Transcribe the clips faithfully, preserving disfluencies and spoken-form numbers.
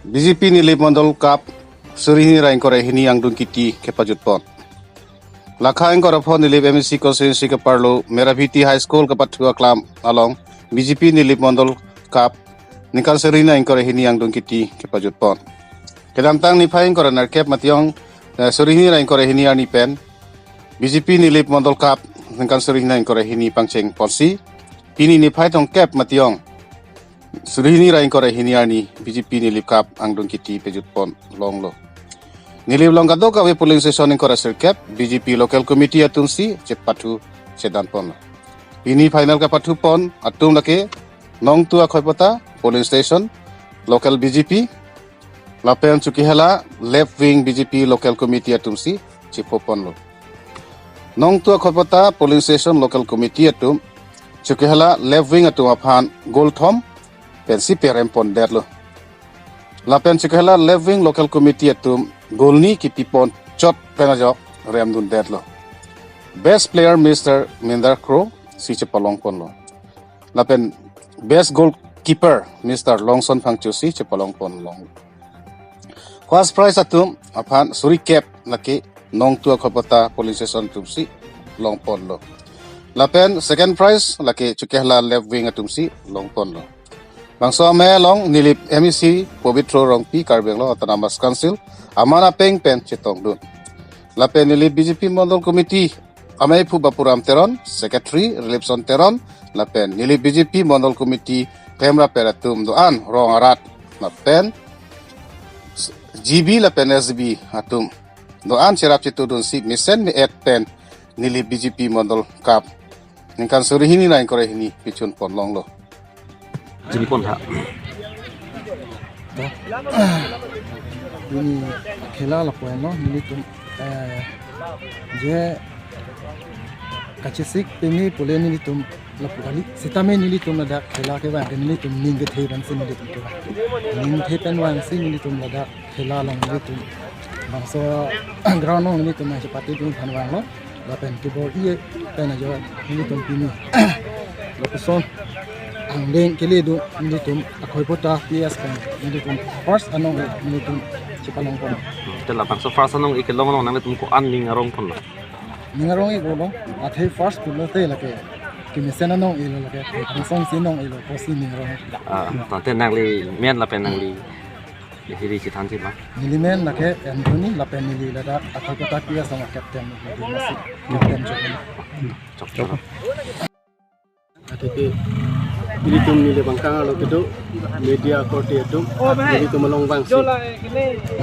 B J P Nilip Mondol Cup suri hini ra ingkoi ra hini angdung kiti kepajut pon. Lakha ingkoi ra pho Nilip M A C constituency keparlo Merabhiti High School kepathu aklam along B J P Nilip Mondol Cup ningkan suri hini ra ingkoi ra hini angdung kiti kepajut pon. Kedamtang niphai ingkoi ra nerkep mate ong, eh, suri hini ra ingkoi ra hini arni pen B J P Nilip Mondol Cup ningkan suri hini ra ingkoi ra hini pangcheng ponsi, pini niphai throngkep mate ong suri hini ra ingkoi ra hini arni B J P Nilip Cup angdung kiti pejut pon longlo. Nilip along kadokave polling station ingkoi ra sirkep B J P local committee atumsi chepathu chedan ponlo. Pini final kepathu pon atum lake Nongtu Akhoipota polling station local B J P, lapen Chokihola left wing B J P local committee atumsi chepho ponlo. Nongtu Akhoipota polling station local committee atum Chokihola left wing atum aphan goal thom pensi perem pondetlo. Lapen Chokihola left wing local committee atum goal ni kipi pon chot pen ajok remdundetlo. Best player Mister Minder Kro si chepalong ponlo. Lapen best goalkeeper Mister Longson Phangcho si chepalong pon long. First prize atum aphan suri kep lake Nongtu Akhoipota polling station atumsi long ponlo. Lapen second prize lake Chokihola left wing atumsi long ponlo. Bangso amei along Nilip M A C Pobitro Rongpi, Karbi Anglong Autonomous Council aman apeng pen chetongdun. Lapen Nilip B J P Mondol Committee ameiphu Bapuram Teron, Secretary Relipson Teron, lapen Nilip B J P Mondol Committee klemraper atum do-an, rong arat lapen G B lapen S B atum do-an cherap chetudunsi mesen me-et pen Nilip B J P Mondol Cup ningkan suri hini ra ingkoi ra hini pejut pon longlo. Jini pon tha. To. Pini khela lapu-an lo, nelitum, eh, je kachesik pini pule nelitum lapu kali. Sitame nelitum ladak khela kevang ke nelitum ning kethe pensi nelitum kevang. Ning kethe pen vangsi nelitum ladak khela along nelitum bangso ground along nelitum chepatedun aphan vanglo. Lapen kebor-i pen ajo nelitum pini lapuson angdeng kele do nelitum Akhoipota P S pen nelitum first anong nelitum chepalong pon. Hmm, te labangso first anong-e kelong along nanglitum ko-an ning arong ponlo? Ning arong-e ko lo, athe first pulote lake kemesen anong-e lo, lake kangsong si anong-e lo pusi ning arong. Ah, tangte nangli men lapen nangli hiri chethanji ma? Neli men lake Anthony lapen neli ladak Akhoipota P S along captain, neli masih captain join. Chok, chok. Athe ke nelitum Nilip angkang arlo kedo media korte atum nelitum along vangsi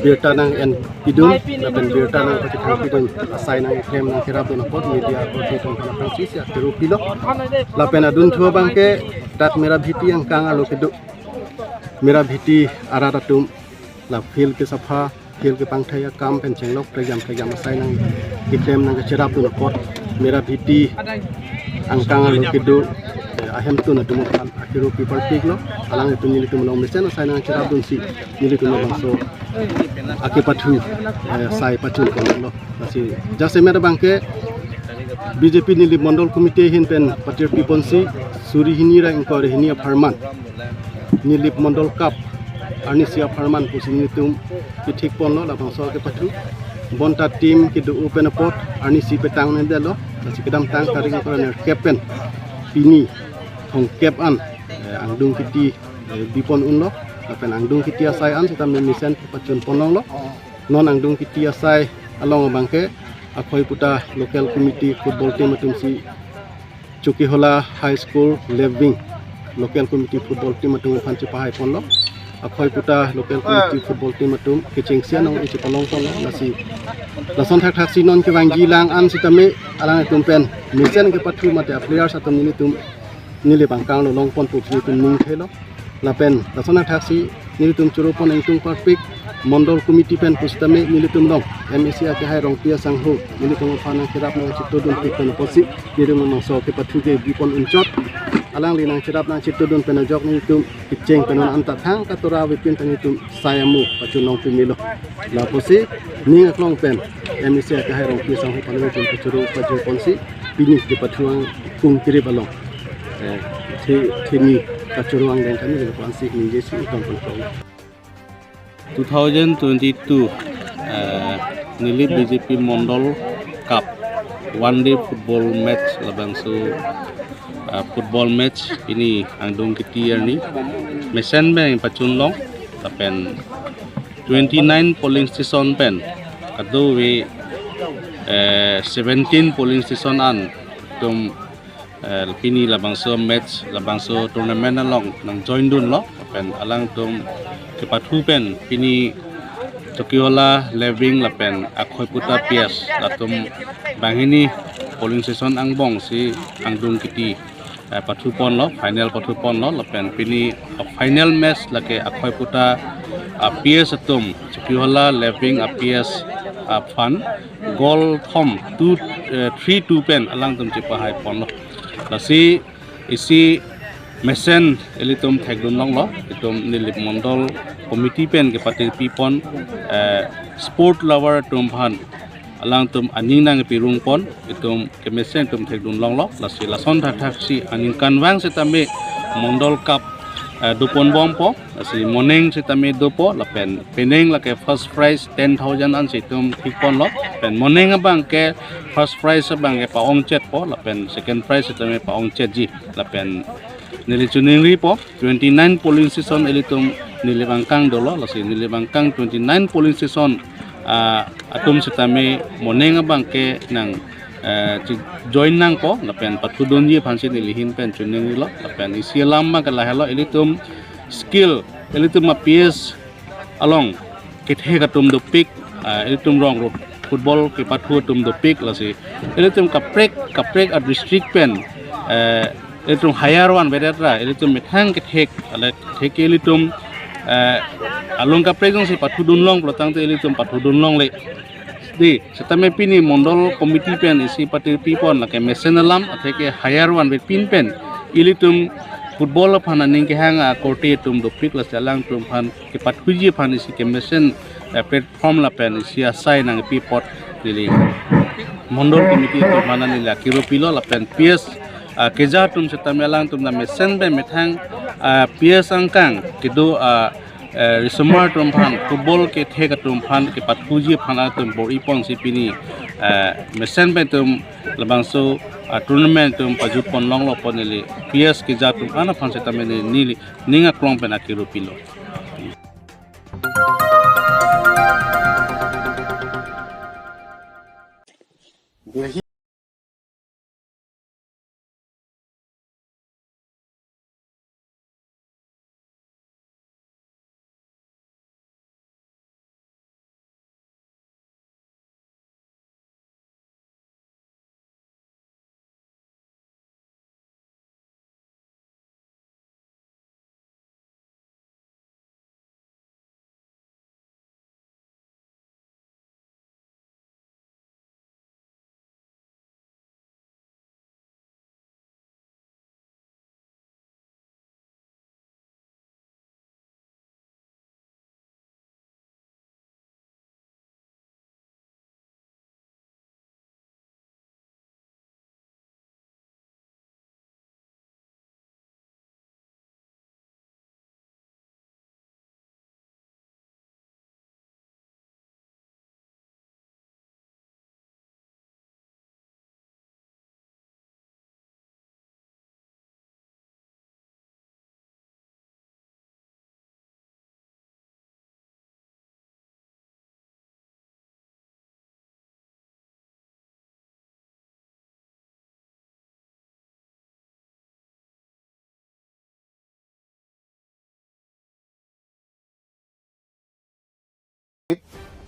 birta nang-en pidun lapen birta nangpachethang pidun asai nangkeklem nangcherapdun apot media korte atum aphan aphrangsi si akiru pilo. Lapen adunthu abangke dak Merabhiti angkang arlo kedo Merabhiti arat atum la field kesapha, field kepangthai akam pen chenglok prekjam prekjam asai nangkeklem nangkacherapdun apot Merabhiti angkang arlo kedo, eh, ahemtun atum aphan akiru piparpiklo. Alanglitum nelitum along mesen asai nangcherapdunsi nelitum labangso akepathu, eh, sai pachun ponlo. Lasi jasemet abangke B J P Nilip Mondol Committee ahin pen patir piponsi suri hini ra ingkoi ra hini apharman Nilip Mondol Cup arnisi apharman pusi nelitum kethik ponlo labangso akepathu. Bonta team kedo-o pen apot arnisi petang nangdetlo. Lasi kedamtang tarik ingkoi ra nerkep pen pini thongkep an, eh, angdung kiti, eh, bipon unlo. Lapen angdung kiti asai an sitame mesen pachun pon longlo. Non angdung kiti asai along abangke Akhoipota local committee football team atumsi Chokihola High School left wing local committee football team atum aphan chepahai ponlo. Akhoipota local committee football team atum kechengsi anong-e chepalong ponlo. Lasi lason thakthaksi non kevangji lang an sitame alanglitum pen mesen kepathu mate players atum nelitum Nilip angkang arlo longpon pusi nelitum ning thelo. Lapen lason athaksi nelitum choro pon ingtung parpik mondol committee pen pusitame nelitum along M A C akehai Rongpi asangho nelitum aphan nangcherap nangchetodun pik pen pusi nelitum labangso akepathu ke bipon unchot. Alangli nangcherap nangchetodun pen ajok nelitum kecheng pen non anta thang katora avepin ta nelitum sai amu pachun longpi melo. Lapusi ning aklong pen M A C akehai Rongpi asangho aphan nelitum kachoro pajir ponsi pini kepathu angkung kerip along, eh, the, theni kachoro angdeng kami jengkon si ningje si utam pon pon. Two thousand twenty-two, eh, Nilip B J P Mondol Cup one day football match labangso, eh, football match pini Angdung Kiti arni mesen pen pachunlong lapen twenty-nine polling station pen kadokave, eh, seventeen polling station an atum, eh, pini labangso match, labangso tournament along nang join dunlo, lapen alangtum kepathu pen pini Chokihola, Lebing lapen Akhoiputa P S atum banghini polling station angbong si Angdung Kiti, eh, pathu ponlo, final pathu ponlo, lapen pini, eh, final match lake Akhoiputa, eh, P S atum Chokihola, Lebing, eh, P S, eh, aphan goal thom two, eh, three two pen alangtum chepahai ponlo. Lasi isi mesen ilitum thekdun longlo, itum Nilip Mondol Committee pen kepatirpi pon, eh, sport lover atum aphan alangtum aning nangpirung pon, itum kemesen itum thekdun longlo, lasi lason thakthak si aningkanvang setame Mondol Cup, eh, dopon bompo, lasi moning setame dopo, lapen penang lake first prize ten thousand ansi itum thik ponlo, pen moning abang ke first prize abang ke pa-ongchetpo, lapen second prize setame pa-ongchetji, lapen neli choningripo, twenty-nine polling station ilitum Nilip angkang dolo, lasi Nilip angkang twenty-nine polling station, ah, atum setame moning abang ke nang, eh, chi-, join nangpo, lapen pathudunji aphansi neli ahin pen choningrilo, lapen isi alam abang ke lahelo, ilitum skill, ilitum a-P S along kethek atum dopik, ah, ilitum rong ro football kepathu atum dopik, lasi ilitum kaprek kaprek a-district pen, eh, ilitum hire van vedet ra ilitum methang kethek, ale thek ilitum, eh, along kaprek jongsi pathudun long pulo tangte ilitum pathudun longle. Di, setame pini Mondol Committee pen isi patirpi pon lake mesen alam, atheke hire van vet pin pen ilitum football aphan aning kehang akorte atum dopik, lasi alangtum aphan kepathuji aphan isi kemesen, eh, platform lapen isi asai nangpi apot neli Mondol Committee atum aphan neli akiro pilo, lapen P S, ah, keja atum setame alangtum na mesen pen methang, ah, P S angkang kedo, ah, eh, risomar atum aphan, football kethek atum aphan kepathuji aphan atum bor-i ponsi pini, eh, mesen pen atum labangso, ah, tournament atum pajut pon longlo pon neli P S keja atum an aphan setame neli, neli ning aklong pen akiro pilo.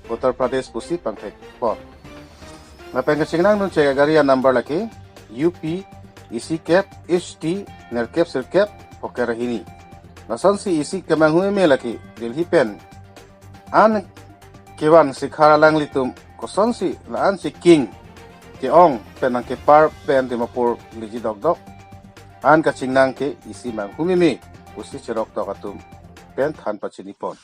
Uttar Pradesh pusi pangthek pon. Lapen kachingnang dunchek agari a-number lake U P isi kep H T nerkep sirkep phoker hini. Lasonsi isi kemanghu eme lake Delhi pen an kevan sikhar alanglitum kosonsi la-an si king ke-ong pen nangkepar pen Dimapur liji dokdok an kachingnang ke isi manghu meme pusi cheroktok atum pen than pachini pon.